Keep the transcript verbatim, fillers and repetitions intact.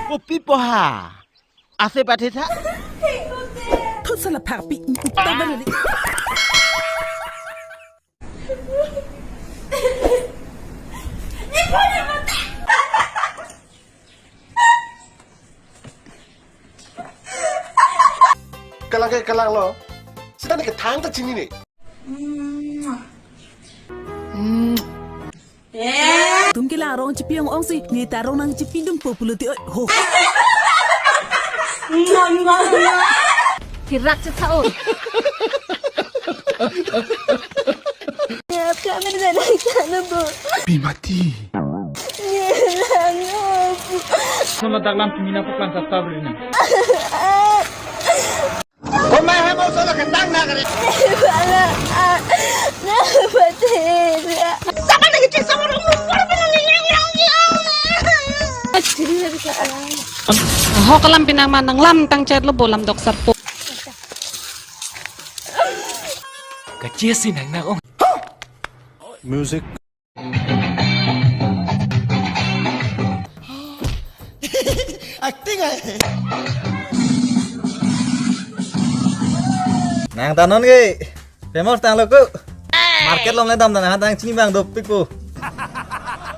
Kopi poha. Ase pathe tha. Thot sala phakpi. Utang bali. Kalang ke kalang lo. Sita ne kethang ta chinine. Tum ke la arong chipi ong ong si, ne ta arong nangchipidun po pulo ti, oi, ho. Hirak chetha oi. Ya, kami na nang kana bo. Pi mati. Ye lang o. Sono daklam tumina paklang sa tabri na. Komai hai mau sono ketang na kare. Bala, ah, na pathe ra. Sapa lagi cek sama orang luar pun yang yang yang. Ho kalam pinang ma nanglam tang chet lo bolam dok sarpo. Kachia si nang na ong. Music. Acting ai. Nang ta non ke famous tanglo ko. Market along le dam dam, ha, dam chini bang dopik po.